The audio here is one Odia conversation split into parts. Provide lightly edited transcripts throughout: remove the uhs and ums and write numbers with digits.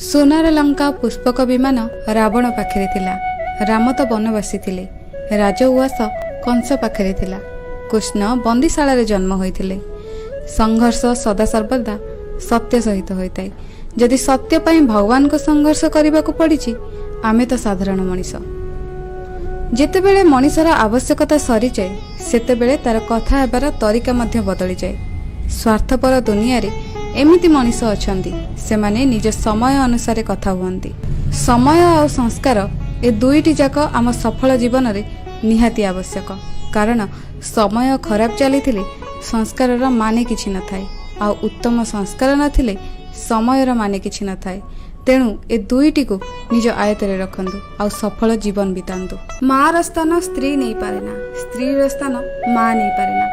ସୁନାର ଲଙ୍କା, ପୁଷ୍ପକ ବିମାନ ରାବଣ ପାଖରେ ଥିଲା, ରାମ ତ ବନବାସୀ ଥିଲେ। ରାଜଉଆସ କଂସ ପାଖରେ ଥିଲା, କୃଷ୍ଣ ବନ୍ଦିଶାଳାରେ ଜନ୍ମ ହୋଇଥିଲେ। ସଂଘର୍ଷ ସଦାସର୍ବଦା ସତ୍ୟ ସହିତ ହୋଇଥାଏ। ଯଦି ସତ୍ୟ ପାଇଁ ଭଗବାନଙ୍କୁ ସଂଘର୍ଷ କରିବାକୁ ପଡ଼ିଛି, ଆମେ ତ ସାଧାରଣ ମଣିଷ। ଯେତେବେଳେ ମଣିଷର ଆବଶ୍ୟକତା ସରିଯାଏ, ସେତେବେଳେ ତାର କଥା ହେବାର ତରିକା ମଧ୍ୟ ବଦଳିଯାଏ। ସ୍ୱାର୍ଥପର ଦୁନିଆରେ ଏମିତି ମଣିଷ ଅଛନ୍ତି, ସେମାନେ ନିଜ ସମୟ ଅନୁସାରେ କଥା ହୁଅନ୍ତି। ସମୟ ଆଉ ସଂସ୍କାର, ଏ ଦୁଇଟି ଯାକ ଆମ ସଫଳ ଜୀବନରେ ନିହାତି ଆବଶ୍ୟକ। କାରଣ ସମୟ ଖରାପ ଚାଲିଥିଲେ ସଂସ୍କାରର ମାନେ କିଛି ନଥାଏ, ଆଉ ଉତ୍ତମ ସଂସ୍କାର ନଥିଲେ ସମୟର ମାନେ କିଛି ନଥାଏ। ତେଣୁ ଏ ଦୁଇଟିକୁ ନିଜ ଆୟତରେ ରଖନ୍ତୁ ଆଉ ସଫଳ ଜୀବନ ବିତାନ୍ତୁ। ମାର ସ୍ଥାନ ସ୍ତ୍ରୀ ନେଇପାରେ ନା, ସ୍ତ୍ରୀର ସ୍ଥାନ ମା ନେଇପାରେ ନା।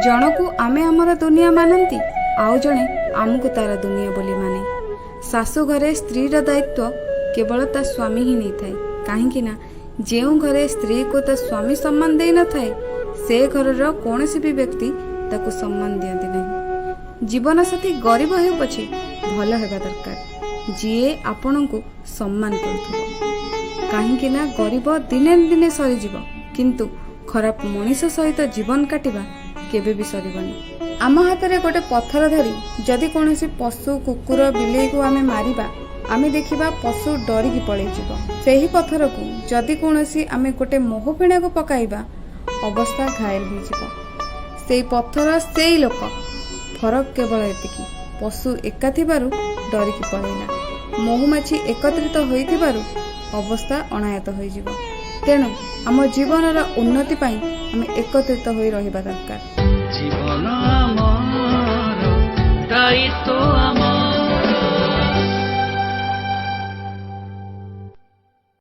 ଜଣକୁ ଆମେ ଆମର ଦୁନିଆ ମାନନ୍ତି, ଆଉ ଜଣେ ଆମକୁ ତାର ଦୁନିଆ ବୋଲି ମାନେ। ଶାଶୁ ଘରେ ସ୍ତ୍ରୀର ଦାୟିତ୍ୱ କେବଳ ତା ସ୍ୱାମୀ ହିଁ ନେଇଥାଏ, କାହିଁକି ନା ଯେଉଁ ଘରେ ସ୍ତ୍ରୀକୁ ତା ସ୍ୱାମୀ ସମ୍ମାନ ଦେଇନଥାଏ, ସେ ଘରର କୌଣସି ବି ବ୍ୟକ୍ତି ତାକୁ ସମ୍ମାନ ଦିଅନ୍ତି ନାହିଁ। ଜୀବନସାଥୀ ଗରିବ ହେଉ ପଛେ ଭଲ ହେବା ଦରକାର, ଯିଏ ଆପଣଙ୍କୁ ସମ୍ମାନ କରୁଥିବ। କାହିଁକି ନା ଗରିବ ଦିନେ ଦିନେ ସରିଯିବ, କିନ୍ତୁ ଖରାପ ମଣିଷ ସହିତ ଜୀବନ କାଟିବା କେବେ ବି ସରିବନି। ଆମ ହାତରେ ଗୋଟେ ପଥର ଧରି ଯଦି କୌଣସି ପଶୁ, କୁକୁର, ବିଲେଇକୁ ଆମେ ମାରିବା, ଆମେ ଦେଖିବା ପଶୁ ଡରିକି ପଳେଇଯିବ। ସେହି ପଥରକୁ ଯଦି କୌଣସି ଆମେ ଗୋଟେ ମହୁଫେଣାକୁ ପକାଇବା, ଅବସ୍ଥା ଘାୟଲ ହେଇଯିବ। ସେଇ ପଥର, ସେଇ ଲୋକ, ଫରକ କେବଳ ଏତିକି, ପଶୁ ଏକା ଥିବାରୁ ଡରିକି ପଳେଇଲା, ମହୁମାଛି ଏକତ୍ରିତ ହୋଇଥିବାରୁ ଅବସ୍ଥା ଅଣାୟତ ହୋଇଯିବ। ତେଣୁ ଆମ ଜୀବନର ଉନ୍ନତି ପାଇଁ ଆମେ ଏକତ୍ରିତ ହୋଇ ରହିବା ଦରକାର। ଜୀବନ ଆମର, ଦାୟିତ୍ୱ ଆମର।